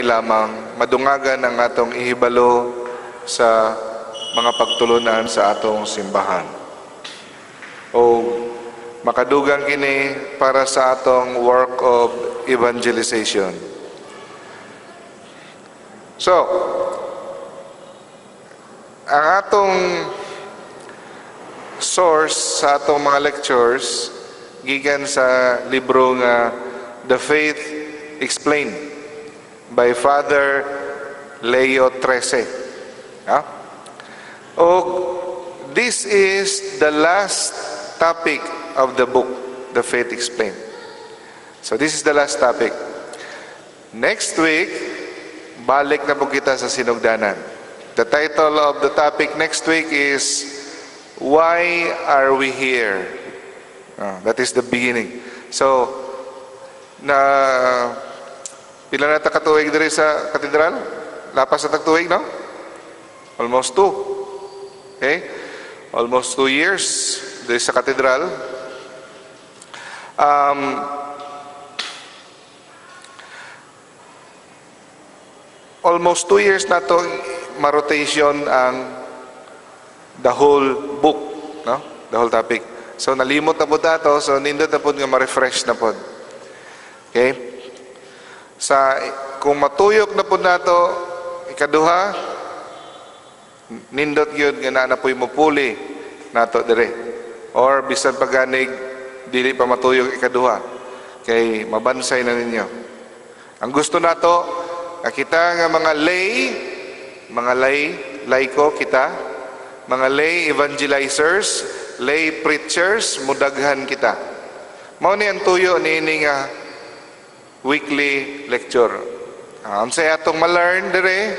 Lamang madungagan ang atong ihibalo sa mga pagtulunan sa atong simbahan. O makadugang kini para sa atong work of evangelization. So, ang atong source sa atong mga lectures gikan sa libro nga The Faith Explained by Father Leo XIII. Ha? O this is the last topic of the book, The Faith Explained. So this is the last topic. Next week, balik na po kita sa sinugdanan. The title of the topic next week is "Why Are We Here?" That is the beginning. So, na pila na ta katuig diri sa katedral? Lapas na tag tuig, no? Almost 2. Okay? Almost 2 years diri sa katedral. Almost 2 years na to ma-rotation ang the whole book, no? The whole topic. So nalimot na po ato, so nindot na po nga ma-refresh na po. Okay? Sa kung matuyok na po nato ikaduha, nindot gyud nga naa na po'y mupuli nato dire. Or bisan paganig dili pa matuyok ikaduha kay mabansay na ninyo. Ang gusto nato nga kita nga mga lay, laiko kita, mga lay evangelizers, lay preachers, mudaghan kita. Mao ni ang tuyo niini nga weekly lecture. Unsay atong ma-learn dire,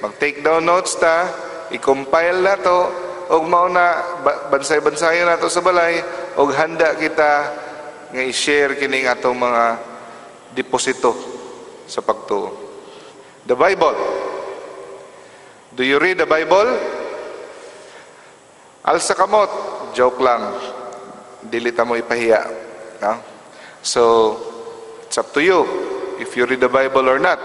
mag-take down notes ta, i-compile na to, og mao na bansay-bansayon nato sa balay, og handa kita nga i-share kining atong mga deposito sa pagtuo. The Bible. Do you read the Bible? Alsa kamot, joke lang. Dili ta mo ipahiya. No? So, it's up to you if you read the Bible or not.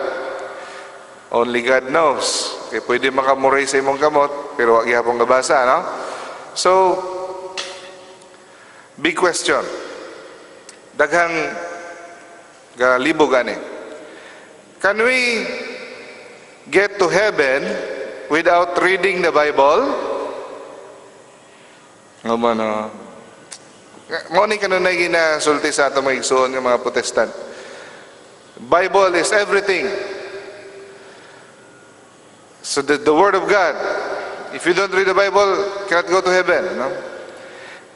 Only God knows. Kay pwede makamuray sa imong kamot, pero wa gihapon gabasa, no? So, big question. Daghang galibog ani. Can we get to heaven without reading the Bible? Nga man, no? Mo ni kanunay ginasulti sa ato mga igsuon nga mga Protestant. Bible is everything. So the Word of God. If you don't read the Bible, cannot go to heaven. No?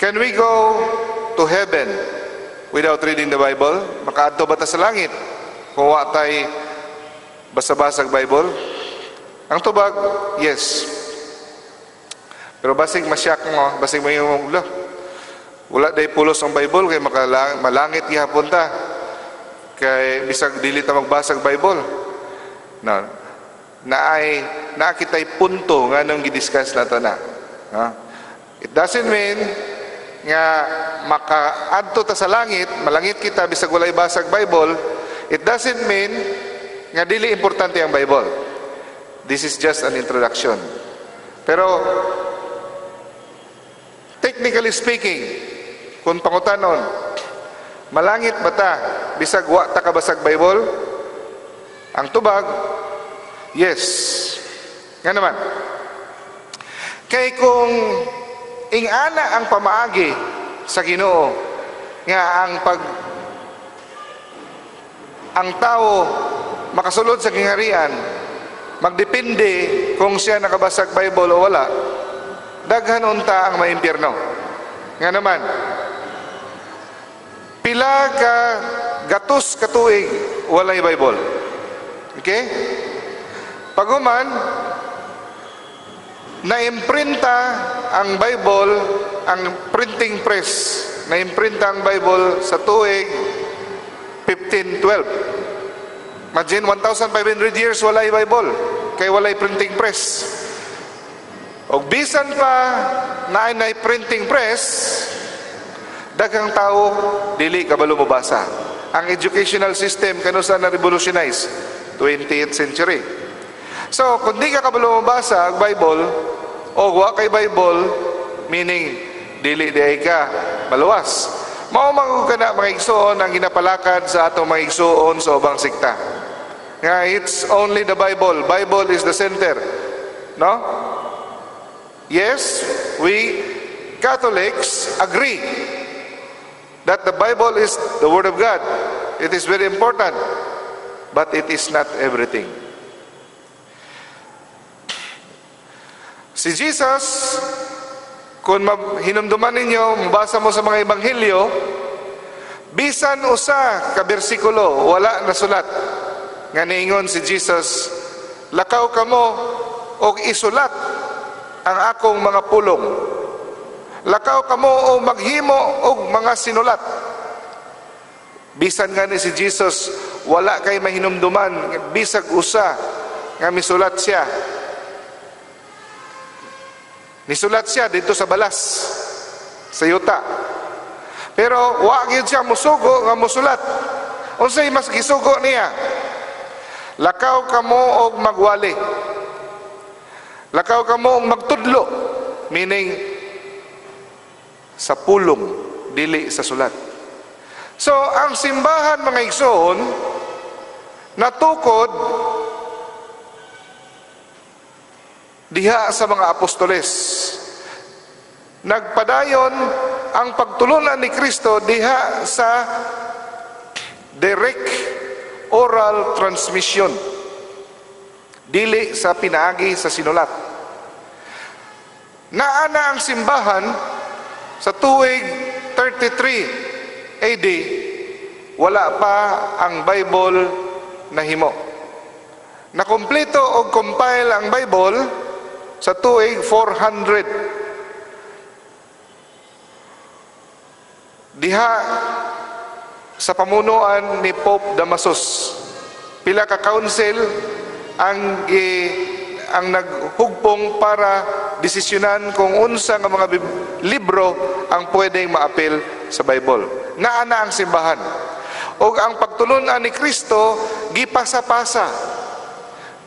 Can we go to heaven without reading the Bible? Makaadto ba ta sa langit kung wa tay basa-basag Bible? Ang tubag, yes. Pero basig masyak mo, basig mo yung ulo. Wala day pulos ang Bible kay malangit gihapon ta. Kay bisag dili ta magbasag Bible. Na naay naa kitay punto nga nang gidiscuss nato na. Ha? It doesn't mean nga makaadto ta sa langit, malangit kita bisag walay basag Bible. It doesn't mean nga dili importante ang Bible. This is just an introduction. Pero technically speaking, kung pangutanon, malangit ba ta bisag wa ta kabasag Bible? Ang tubag, yes. Nga naman. Kay kung ingana ang pamaagi sa Ginoo nga ang tao makasulod sa gingharian magdepende kung siya nakabasag Bible o wala, daghan unta ang maimpyerno. Nga naman, pila ka gatos ka tuig walay Bible. Okay? Paguman, na-imprinta ang Bible, ang printing press, na-imprinta ang Bible sa tuig 1512. Imagine, 1,500 years walay Bible, kay walay printing press. Og bisan pa naay na printing press, daghang tao dili kabalo mobasa. Ang educational system kanusa na revolutionize? 20th century. So, kung di ka kabalo mabasa ang Bible, o wa kay Bible, meaning dili diay ka maluwas. Mao man ka na, mga igsuon, ang ginapalakad sa atong mga igsuon sa ubang sekta. Nga it's only the Bible. Bible is the center. No? Yes, we Catholics agree that the Bible is the Word of God. It is very important. But it is not everything. Si Jesus, kung hinumduman ninyo, mabasa mo sa mga ebanghelyo, bisan usa ka bersikulo, wala nasulat nga niingon si Jesus, "Lakaw kamo og isulat ang akong mga pulong. Lakaw kamo og maghimo og mga sinulat." Bisan nga ni si Jesus, wala kay mahinumduman bisag usa nga misulat siya. Nisulat siya dito sa balas, sa yuta. Pero wa gyud siya musugo nga musulat. Unsay mas gisugo niya? Lakaw kamo og magwali. Lakaw kamo og magtudlo, meaning sa pulong, dili sa sulat. So, ang simbahan, mga igsoon, natukod diha sa mga apostoles. Nagpadayon ang pagtulunan ni Kristo diha sa direct oral transmission, dili sa pinaagi sa sinulat. Naa na ang simbahan sa tuig 33 AD, wala pa ang Bible nahimo. Nakumpleto og compile ang Bible sa tuig 400. Diha sa pamunuan ni Pope Damasus. Pila ka council ang naghugpong para desisyonan kung unsa nga mga libro ang pwedeng maapil sa Bible. Naa na ang simbahan. Og ang pagtulunan ni Kristo gipasa-pasa,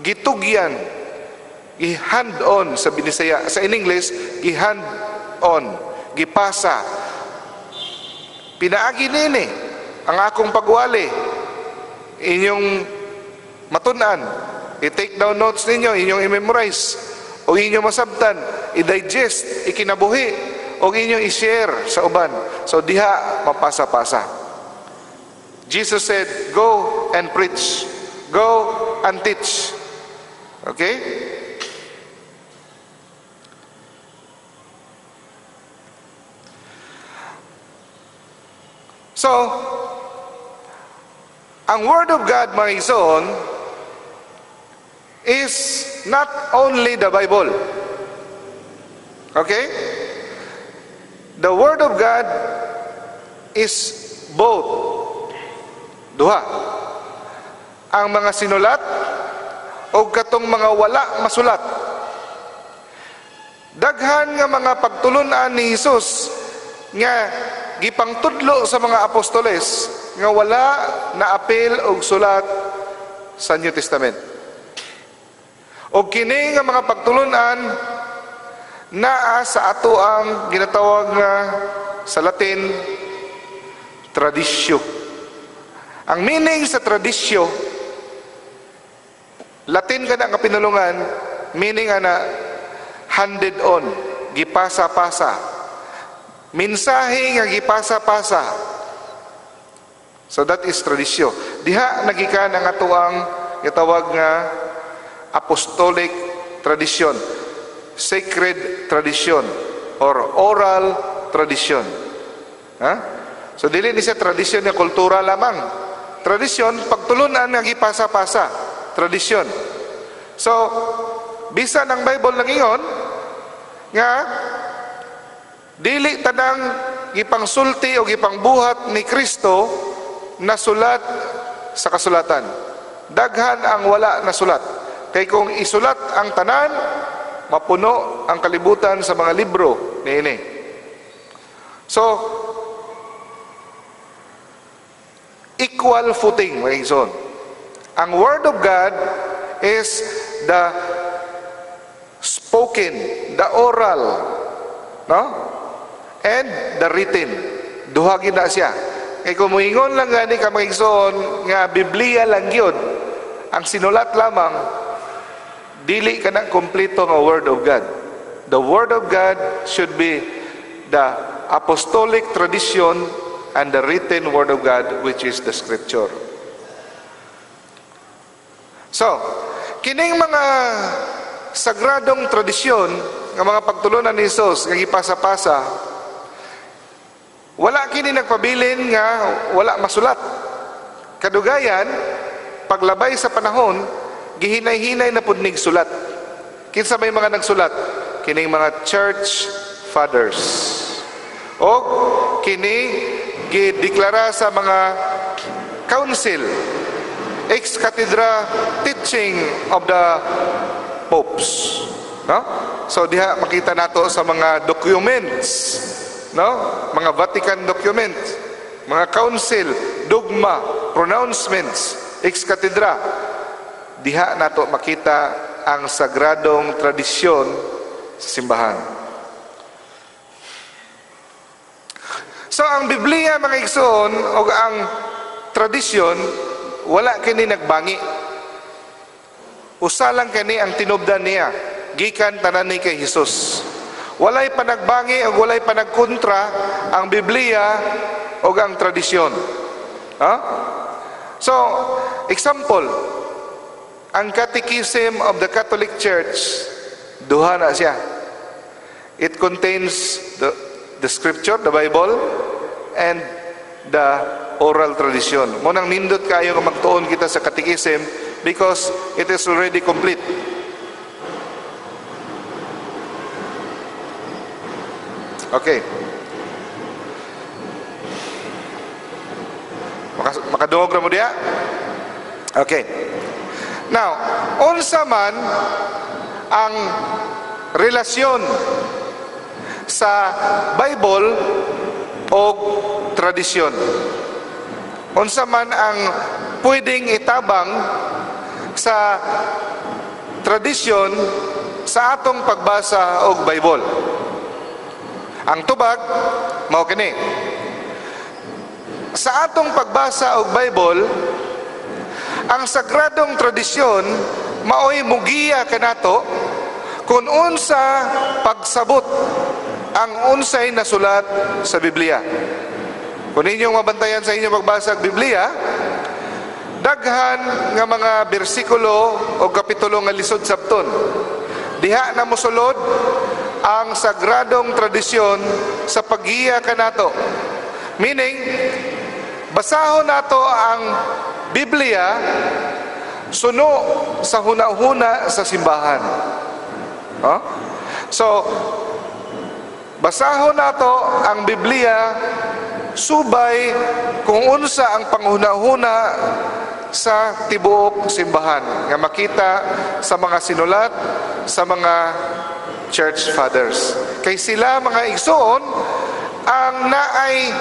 gitugyan, gi-hand on sa Binisaya, sa in English, gi-hand on, gipasa. Pinaagi nini ang akong pagwali, inyong matun-an, i-take down notes ninyo, inyong i-memorize, o inyong masabtan, i-digest, ikinabuhi, o inyong i-share sa uban. So diha mapasa-pasa. Jesus said, "Go and preach. Go and teach." Okay? So, ang Word of God, mga igsoon, is not only the Bible. Okay? The Word of God is both. Duha. Ang mga sinulat o katong mga wala masulat. Daghan nga mga pagtulunan ni Hesus nga gipangtudlo sa mga apostoles nga wala naapil og sulat sa New Testament. Og kini nga mga pagtulunan naa sa ato ang ginatawag nga sa Latin tradisyo. Ang meaning sa tradisyo, Latin ka na nga pinulungan, meaning ana handed on, gipasa-pasa. Mensahe nga gipasa-pasa. So that is tradisyo. Diha nagikan ang atoang gitawag nga apostolic tradition, sacred tradition, or oral tradition. Ha? So dili ni siya tradisyon nga kultura lamang. Tradisyon, pagtulunan nga gipasa-pasa. Tradisyon. So, bisan ang Bible nangingon nga dili tanang gipangsulti o gipangbuhat ni Kristo nasulat sa kasulatan. Daghan ang wala nasulat. Kay kung isulat ang tanan, mapuno ang kalibutan sa mga libro niini. So, equal footing, mga igsoon. Ang Word of God is the spoken, the oral, no? And the written. Duha gyud na siya. Kay kung moingon lang gani ka, mga igsoon, nga Biblia lang gyud, ang sinulat lamang, dili ka na kompleto nga Word of God. The Word of God should be the apostolic tradition and the written Word of God, which is the Scripture. So, kining mga sagradong tradisyon nga mga pagtulunan ni Jesus nga gipasa-pasa, wala kini nagpabilin nga wala masulat. Kadugayan, paglabay sa panahon, gihinay-hinay na pud nig sulat. Kinsa may mga nagsulat? Kining mga church fathers. O kini gideklara sa mga council, ex cathedra teaching of the popes. No? So diha makita nato sa mga documents, no? Mga Vatican documents, mga council, dogma, pronouncements, ex cathedra. Diha nato makita ang sagradong tradisyon sa simbahan. So ang Biblia, mga igsoon, o ang tradisyon, wala kini nagbangi. Usa lang kini ang tinubdan niya, gikan tanan ni kay Hesus. Walay panagbangi o walay panagkontra ang Biblia o ang tradisyon. Huh? So, example, ang Catechism of the Catholic Church, duha na siya. It contains the Scripture, the Bible, and the oral tradition. Munang nindot kayo nga magtuon kita sa Catechism because it is already complete. Okay. Makadungog na mo diya? Okay. Now, unsa man ang relasyon sa Bible o tradisyon? Unsa man ang pwedeng itabang sa tradisyon sa atong pagbasa og Bible? Ang tubag mao kini. Sa atong pagbasa og Bible, ang sagradong tradisyon maoy mugiya kanato kung unsa pagsabot ang unsay nasulat sa Biblia. Kung inyong mabantayan sa inyong pagbasa og Biblia, daghan nga mga bersikulo o kapitulo nga lisod sabton. Diha na mosulod ang sagradong tradisyon sa paggiya kanato. Meaning, basahon nato ang Biblia suno sa huna-huna sa simbahan. Huh? So, basahon nato ang Biblia subay kung unsa ang panghuna-huna sa tibuok simbahan nga makita sa mga sinulat sa mga church fathers. Kay sila, mga igsoon, ang naay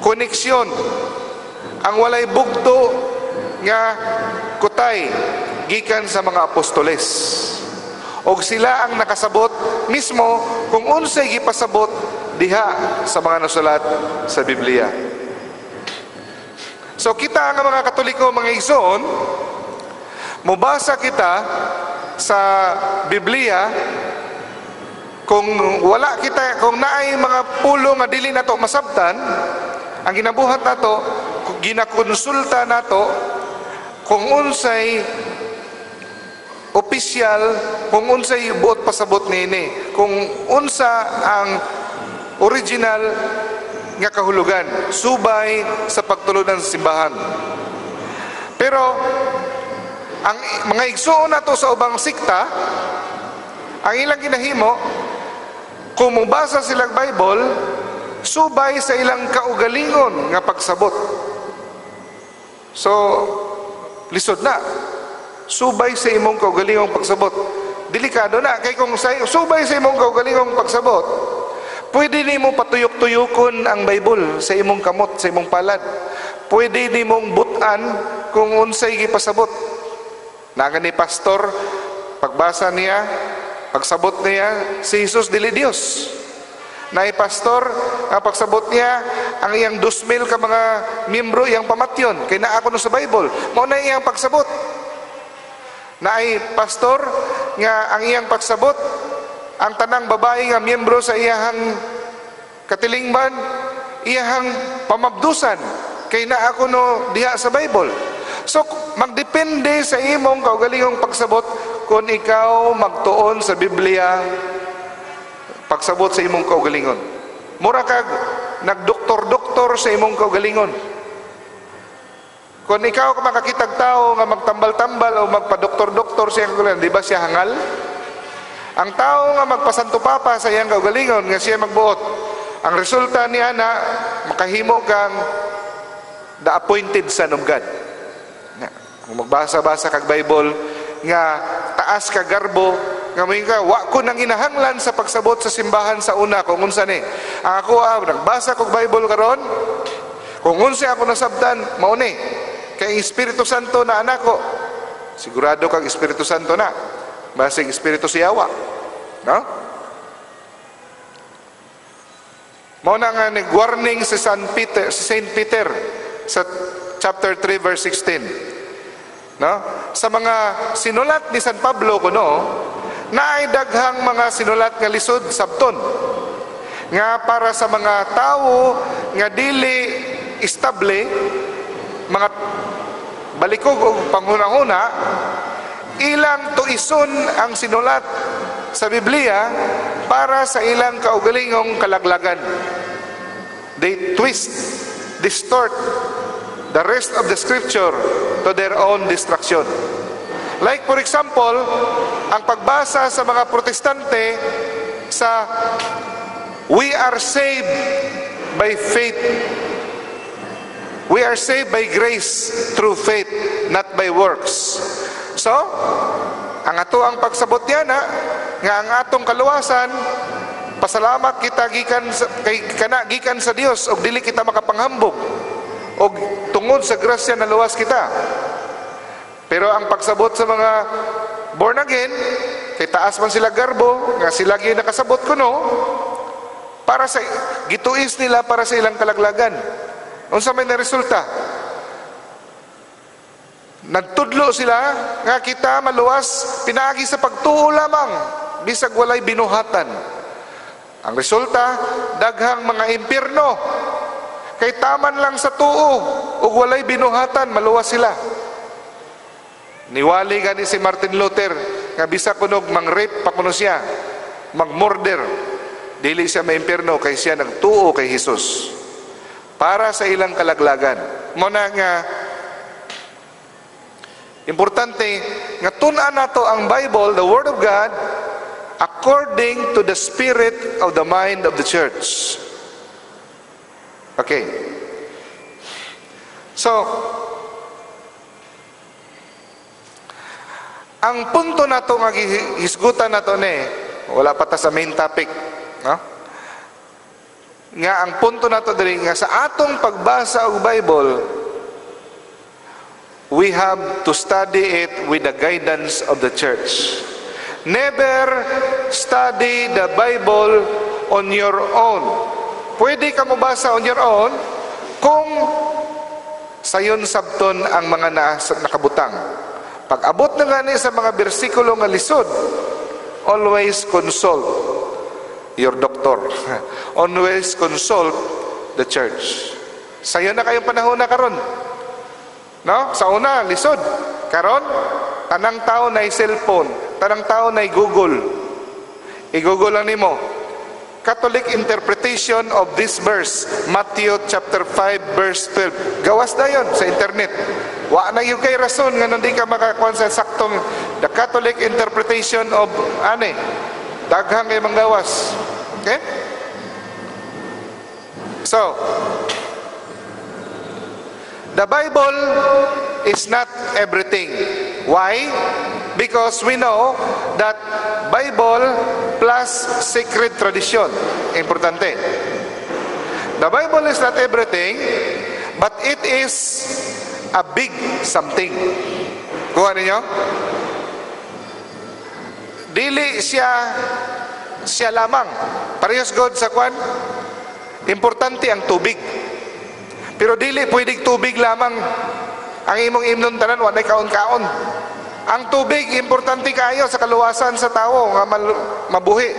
koneksyon, ang walay bugto nga kutay gikan sa mga apostoles. Og sila ang nakasabot mismo kung unsay gipasabot diha sa mga nasulat sa Biblia. So kita nga mga Katoliko, mga igsoon, mobasa kita sa Biblia, kung wala kita, kung naay mga pulo nga dili nato masabtan, ang ginabuhat nato, ginakonsulta nato kung unsay opisyal, kung unsay buot pasabot niini, kung unsa ang original nga kahulugan subay sa pagtulunan sa simbahan. Pero ang mga igsuon nato sa ubang sikta, ang ilang ginahimo, kung mobasa silang Bible subay sa ilang kaugalingon nga pagsabot. So lisod na subay sa imong kaugalingong pagsabot. Delikado na kay kung subay sa imong kaugalingong pagsabot, pwede nimo patuyok-tuyokon ang Bible sa imong kamot, sa imong palad. Pwede nimong butan kung unsay gipasabot. Naa gani pastor, pagbasa niya, pagsabot niya, si Jesus dili Dios. Naay pastor, ang pagsabot niya, ang iyang 2,000 ka mga miyembro iyang pamatyon, kay naa kuno sa Bible. Mao na iyang pagsabot. Naay pastor nga ang iyang pagsabot, ang tanang babae nga miyembro sa iyahang katilingban, iyahang pamabdusan, kay naa kuno diha sa Bible. So, magdepende sa imong kaugalingong pagsabot kung ikaw magtuon sa Biblia, pagsabot sa imong kaugalingon. Mura kag nagdoktor-doktor sa imong kaugalingon. Kung ikaw ka makakitag tao nga magtambal-tambal o magpadoktor-doktor sa iyang kaugalingon, di ba siya hangal? Ang tao nga magpasanto papa sa iyang kaugalingon nga siya magbuot, ang resulta niya na makahimo kang the appointed son of God. Kung magbasa-basa kag Bible nga taas ka garbo, nga moingon ka, "Wa ko nang inahanglan sa pagsabot sa simbahan sa una kung unsa ni. Ang ako nagbasa kog Bible karon, kung unsa ako nasabtan, mao ni. Kay Espiritu Santo na anak ko." Sigurado kag Espiritu Santo na. Basig Espiritu siyawa. No? Mao na nga nag-warning si San Peter, si Saint Peter sa chapter 3 verse 16. No? Sa mga sinulat ni San Pablo kuno, naay daghang mga sinulat nga lisod sabton, nga para sa mga tawo nga dili estable, mga balikog og panghuna-huna, ilang tuison ang sinulat sa Biblia para sa ilang kaugalingong kalaglagan. They twist, distort the rest of the scripture to their own destruction. Like for example, ang pagbasa sa mga Protestante sa "We are saved by faith. We are saved by grace through faith, not by works." So, ang ato ang pagsabot niya na, nga ang atong kaluwasan, pasalamat kita gikan sa, kay kana gikan sa Dios og dili kita makapanghambog og tungod sa grasya naluwas kita. Pero ang pagsabot sa mga born again, kay taas man sila garbo, nga sila gyud nakasabot kuno, para sa gituis nila para sa ilang kalaglagan. Unsa may resulta? Nagtudlo sila nga kita maluwas pinaagi sa pagtuo lamang bisag walay binuhatan. Ang resulta, daghang mga impierno. Kay taman lang sa tuo ug walay binuhatan, maluwas sila. Niwali gani si Martin Luther nga bisag kunog mang-rape pa kuno siya, mag-murder, dili siya maimpierno kay siya nagtuo kay Jesus. Para sa ilang kalaglagan. Mao na nga importante nga tun-an nato ang Bible, the Word of God, according to the spirit of the mind of the church. Okay. So, ang punto nato nga gihisgutan nato ni, wala pa ta sa main topic, no? Nga ang punto nato diri nga sa atong pagbasa og Bible, we have to study it with the guidance of the church. Never study the Bible on your own. Pwede ka mobasa on your own kung sayon sabton ang mga nakabutang. Pag abot na gani sa mga bersikulo nga lisod, always consult your doctor. Always consult the church. Sayo na kayong panahon na karon. No? Sa una, lisod. Karon, tanang tao na cellphone, tanang tao na Google. I-Google lang nimo. Catholic interpretation of this verse, Matthew chapter 5 verse 12. Gawas dayon sa internet. Wa na gyud kay rason nga hindi ka makakuan sa saktong the Catholic interpretation of ane. Daghang kay manggawas. Okay? So, the Bible is not everything. Why? Because we know that Bible plus sacred tradition. Importante. The Bible is not everything, but it is a big something. Kuha ninyo? Dili siya siya lamang. Parehas gud sa kwan. Importante ang tubig. Pero dili pwedeng tubig lamang ang imong imnon tanan, walay kaon-kaon. Ang tubig importante kaayo sa kaluwasan sa tawo nga mabuhi.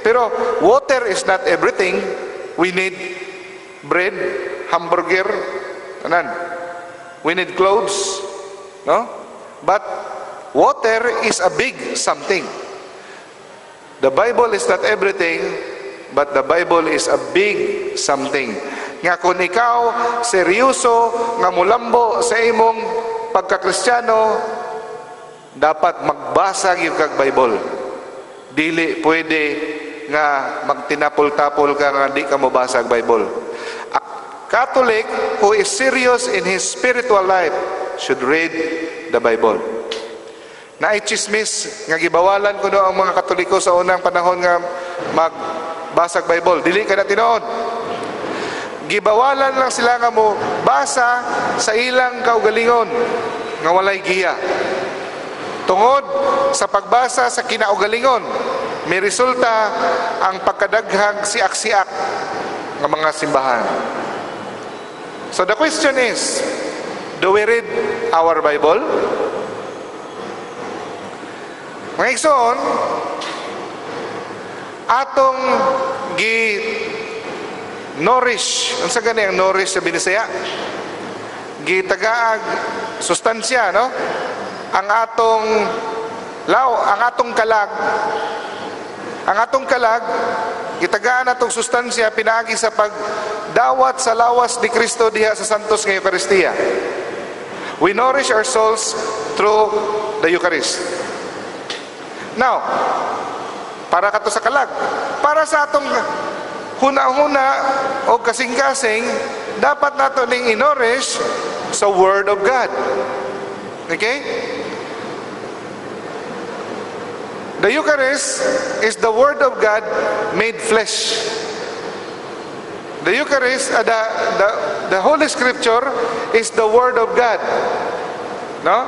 Pero water is not everything. We need bread, hamburger, tanan. We need clothes, no? But water is a big something. The Bible is not everything, but the Bible is a big something. Nga kung ikaw seryoso nga mulambo sa imong pagkakristyano, dapat magbasa gyud kag Bible. Dili pwede nga magtinapol-tapol ka nga di ka mobasa og Bible. A Catholic who is serious in his spiritual life should read the Bible. Naay chismis nga gibawalan kuno ang mga Katoliko sa unang panahon nga magbasag Bible. Dili ka na tinuod. Gibawalan lang sila nga mo basa sa ilang kaugalingon nga walay giya. Tungod sa pagbasa sa kinaugalingon, may resulta ang pagkadaghang siak-siak ng mga simbahan. So the question is, do we read our Bible? Mga igsoon, atong gi nourish, unsa gani ang nourish sa Binisaya? Gitagaag sustansya, no? Ang atong law, ang atong kalag, gitagaan atong sustansya pinaagi sa pagdawat sa lawas ni Kristo diha sa Santos nga Eucharistia. We nourish our souls through the Eucharist. Now, para kato sa kalag, para sa atong huna-huna o kasing-kasing, dapat nato ning i-nourish sa Word of God. Okay? The Eucharist is the Word of God made flesh. The Eucharist, the Holy Scripture is the Word of God. No?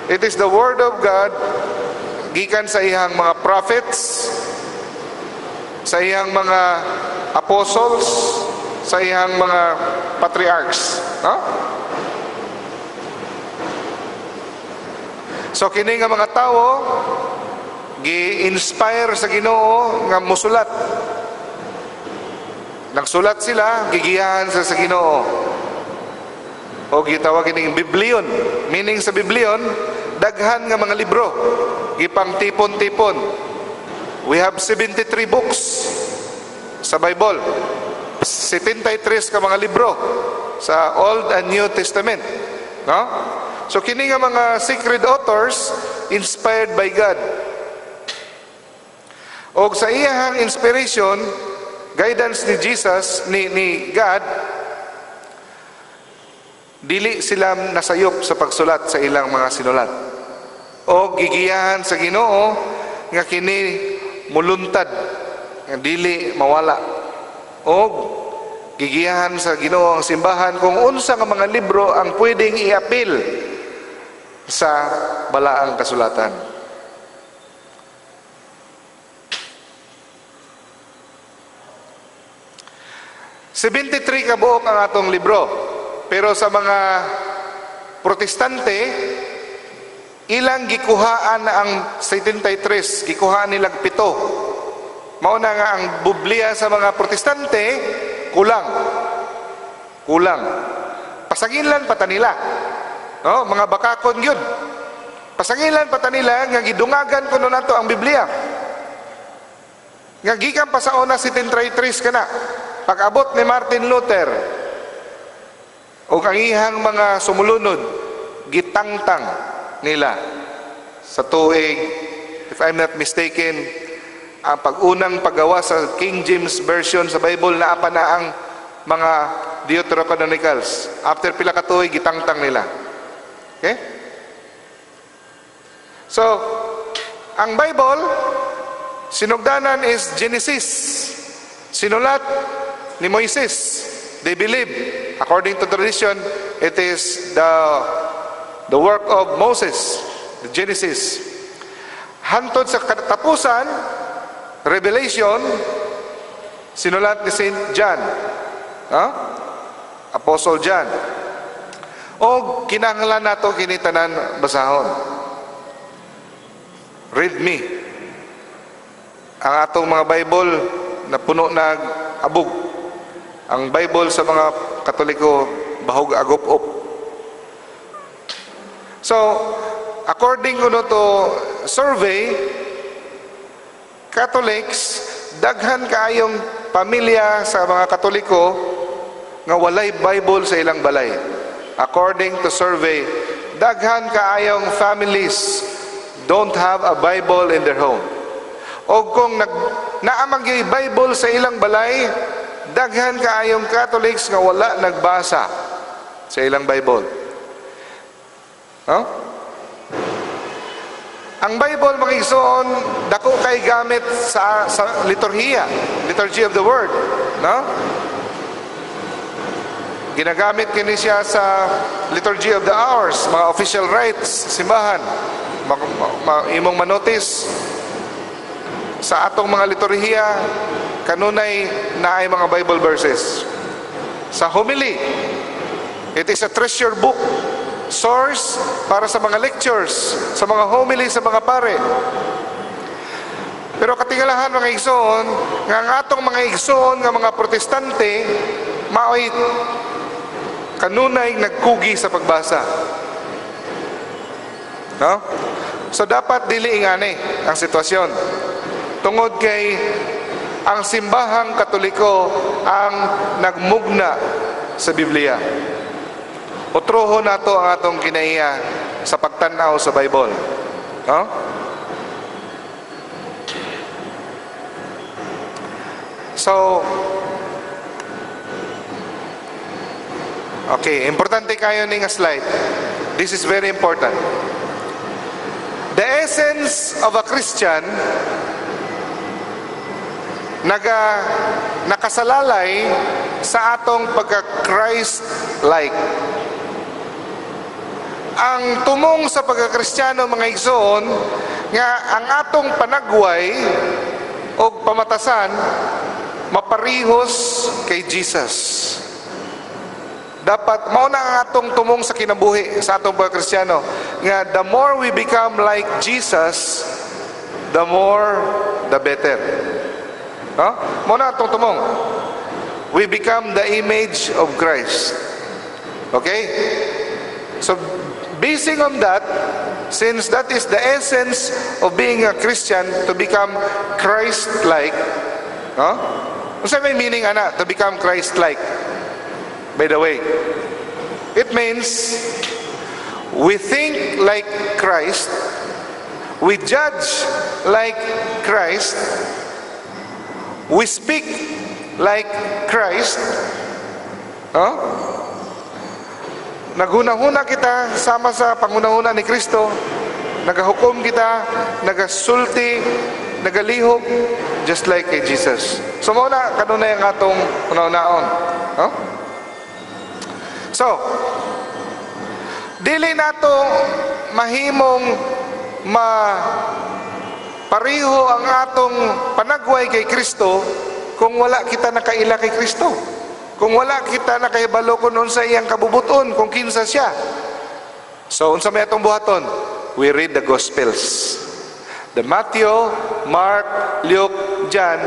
It is the Word of God gikan sa iyang mga prophets, sa iyang mga apostles, sa iyang mga patriarchs. No? So kini nga mga tawo gi-inspire sa Ginoo nga musulat. Nagsulat sila, gigiyahan sa Ginoo. O gitawag kining Biblion. Meaning sa Biblion, daghan nga mga libro, gipang tipon-tipon. We have 73 books sa Bible. 73 ka mga libro sa Old and New Testament. No? So kini nga mga sacred authors inspired by God. Og sa iyahang inspiration, guidance ni Jesus, ni God, dili sila nasayop sa pagsulat sa ilang mga sinulat. O gigiyahan sa Ginoo nga kini muluntad, nga dili mawala. O gigiyahan sa Ginoo ang simbahan kung unsa nga mga libro ang pwedeng iapil sa balaang kasulatan. 73 ka buok ang atong libro. Pero sa mga Protestante, ilang gikuhaan na ang 73, gikuhaan nilang 7. Mao na nga ang Biblia sa mga Protestante, kulang. Kulang. Pasanginlan pa ta nila. No, mga bakakon gyud. Pasangilan pa ta nila nga gidungagan kuno nato ang Biblia. Nga gikan pa sa una 73 kana. Pag-abot ni Martin Luther o ang iyang mga sumulunod, gitangtang nila sa tuig, if I'm not mistaken, ang pag-unang paggawa sa King James Version sa Bible, naa pa na ang mga Deuterocanonicals. After pila ka tuig, gitangtang nila. Okay? So, ang Bible, sinugdanan is Genesis. Sinulat ni Moises. They believe, according to tradition, it is the work of Moses, the Genesis. Hantod sa katapusan, Revelation, sinulat ni Saint John. Ha? Apostle John. O kinahanglan nato kini tanan basahon. Read me. Ang atong mga Bible na puno nag abog. Ang Bible sa mga Katoliko bahog agop-op. So, according kuno to survey, Catholics, daghan kaayong pamilya sa mga Katoliko nga walay Bible sa ilang balay. According to survey, daghan kaayong families don't have a Bible in their home. O kung nag naa man gyuy Bible sa ilang balay, daghan kaayong Catholics nga wala nagbasa sa ilang Bible. No? Ang Bible, mga igsoon, dako kay gamit sa liturhiya, liturgy of the word, no? Ginagamit kini siya sa liturgy of the hours, mga official rites, simbahan. Imong manotice sa atong mga liturhiya, kanunay naay mga Bible verses. Sa homily, it is a treasure book, source para sa mga lectures, sa mga homily sa mga pare. Pero katingalahan, mga igsoon, nga ang atong mga igsoon nga mga Protestante maoy kanunay nagkugi sa pagbasa. No? So dapat dili ingani ang sitwasyon. Tungod kay ang Simbahang Katoliko ang nagmugna sa Biblia. Utroho nato ang atong kinaiya sa pagtan-aw sa Bible. No? So, okay, importante kayo ni nga slide. This is very important. The essence of a Christian nakasalalay sa atong pagka-Christ-like. Ang tumong sa pagka-Kristiyano, mga igsoon, nga ang atong panagway o pamatasan maparihos kay Jesus. Dapat mao na ang atong tumong sa kinabuhi sa atong pagka-Kristiyano, nga the more we become like Jesus, the more the better. No? Mao na atong tumong. We become the image of Christ. Okay? So, basing on that, since that is the essence of being a Christian, to become Christ-like, no? Unsa may meaning ana to become Christ-like? By the way, it means we think like Christ, we judge like Christ, we speak like Christ, no? Naghunahuna kita sama sa panghunahuna ni Kristo, nagahukom kita, nagasulti, nagalihok, just like kay Jesus. So mao na kanunay ang atong hunahunaon. No? So, dili nato mahimong ma pareho ang atong panagway kay Kristo kung wala kita nakaila kay Kristo. Kung wala kita nakahibalo kung unsa iyang kabubuton, kung kinsa siya. So, unsa may atong buhaton? We read the Gospels. The Matthew, Mark, Luke, John,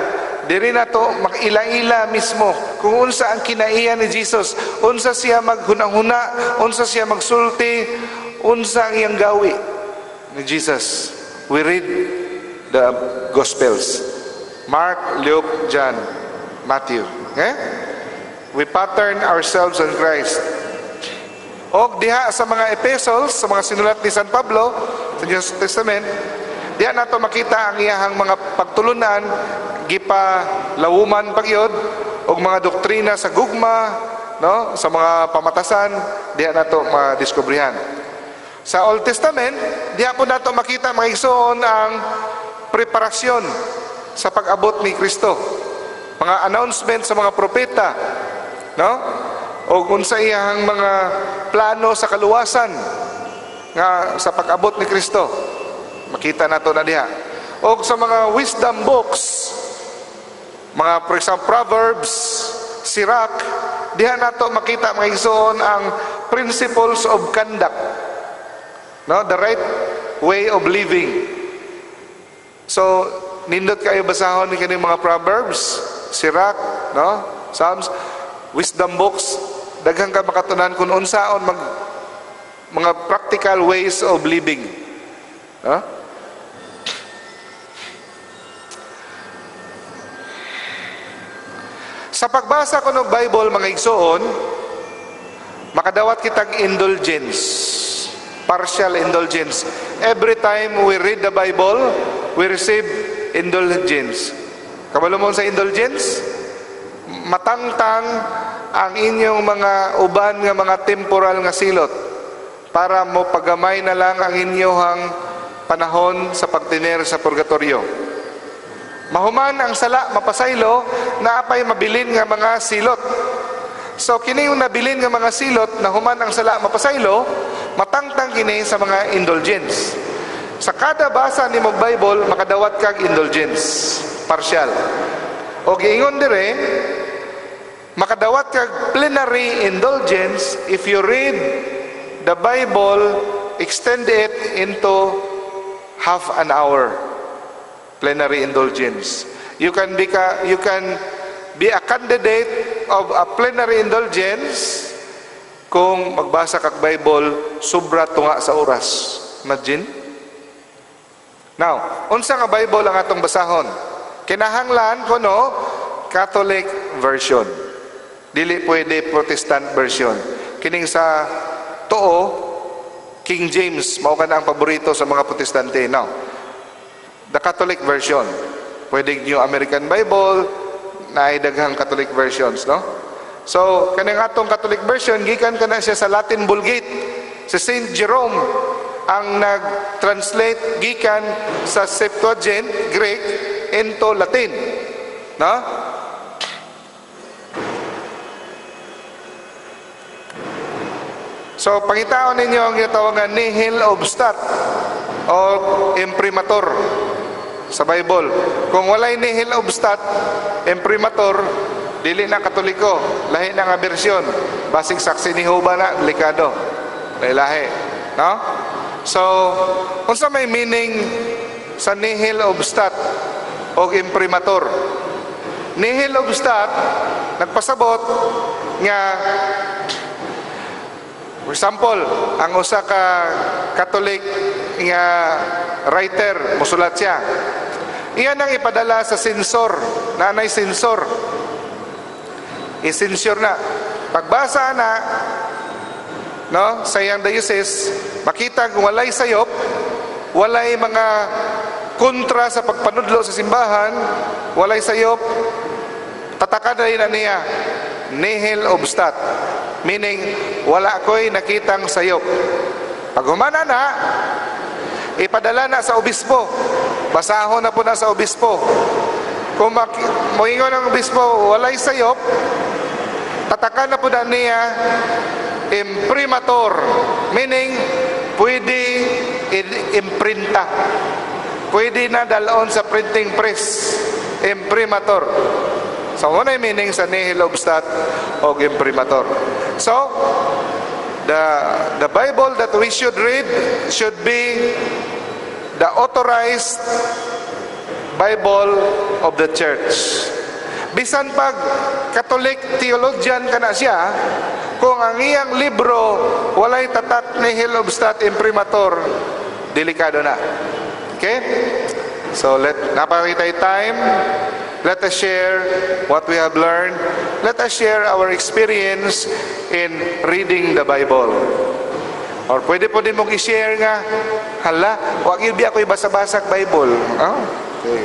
diri nato makaila-ila mismo kung unsa ang kinaiya ni Jesus, unsa siya maghunahuna, unsa siya magsulti, unsa ang iyang gawi ni Jesus. We read the Gospels. Mark, Luke, John, Matthew. Okay? We pattern ourselves on Christ. Og diha sa mga epistles, sa mga sinulat ni San Pablo sa New Testament, diha nato makita ang iyahang mga pagtulunan, gipa lawuman pagyod og mga doktrina sa gugma, no, sa mga pamatasan, diha nato madiskubrihan. Sa Old Testament, diha po nato makita, mga igsoon, ang preparasyon sa pag-abot ni Kristo. Mga announcement sa mga propeta, no? O unsa iyang mga plano sa kaluwasan nga sa pag-abot ni Kristo. Makita nato na diha. O sa mga wisdom books, mga, for example, Proverbs, Sirach, diha nato makita, mga igsoon, ang principles of conduct. No, the right way of living. So, nindot kayo basahon ni kining mga Proverbs, Sirach, no? Psalms, wisdom books, daghan ka makatunan kung unsaon mag mga practical ways of living. No? Sa pagbasa ko ng Bible, mga igsoon, makadawat kitag indulgence, partial indulgence. Every time we read the Bible, we receive indulgence. Kabalo mo sa indulgence? Matangtang ang inyong mga uban nga mga temporal nga silot para mo pagamay na lang ang inyong panahon sa pagtiner sa purgatorio. Mahuman ang sala, mapasaylo, naapay mabilin nga mga silot. So kini yung nabilin nga mga silot, nahuman ang sala, mapasaylo, matangtang kini sa mga indulgence. Sa kada basa ni mong Bible, makadawat kag indulgence, partial. O giingon dire, makadawat kag plenary indulgence if you read the Bible, extend it into half an hour. Plenary indulgence. You can be a candidate of a plenary indulgence kung magbasa kag Bible sobra tunga sa oras. Imagine. Now, unsa nga Bible ang atong basahon? Kinahanglan kuno Catholic version. Dili pwede Protestant version. Kining sa tuo, King James, mao kana ang paborito sa mga Protestante. Now, the Catholic version. Pwede New American Bible, naay daghang Catholic versions, no? So, kaning atong Catholic version, gikan kana siya sa Latin Vulgate. Si Saint Jerome ang nag-translate gikan sa Septuagint Greek into Latin, no? So, pangitaon ninyo ang ginatawag nga nihil obstat o imprimatur sa Bible. Kung walay nihil obstat, imprimatur, dili na Katoliko, lahi na nga bersyon. Basig saksi ni Huba na, delikado. Lahi-lahi. No? So, unsa may meaning sa nihil obstat o imprimatur? Nihil obstat, nagpasabot nga, for example, ang usa ka Catholic nga writer, musulat siya. Iyan ang ipadala sa sensor, nanay sensor. I-censure na. Pagbasa na, no, sa iyang diocese, makita kung walay sayop, walay mga kontra sa pagpanudlo sa simbahan, walay sayop, tatakan na rin na niya, nihil obstat. Meaning, wala ko'y nakitang sayop. Pag humana na, ipadala na sa obispo. Basahon na po na sa obispo. Kung moingon ang obispo, walay sayop, tatakan na po na niya imprimatur. Meaning, pwede imprinta. Pwede na dalon sa printing press. Imprimatur. So, ano yung meaning sa nihil obstat o imprimatur? So, the Bible that we should read should be the authorized Bible of the Church. Bisan pag Catholic theologian ka na siya, kung ang iyang libro walay tatak nihil obstat imprimatur, delikado na. Okay? So, let napakita time. Let us share what we have learned. Let us share our experience in reading the Bible. Or pwede po din mong i-share nga, hala, wag yun biya ko ibasa-basa Bible. Oh, okay.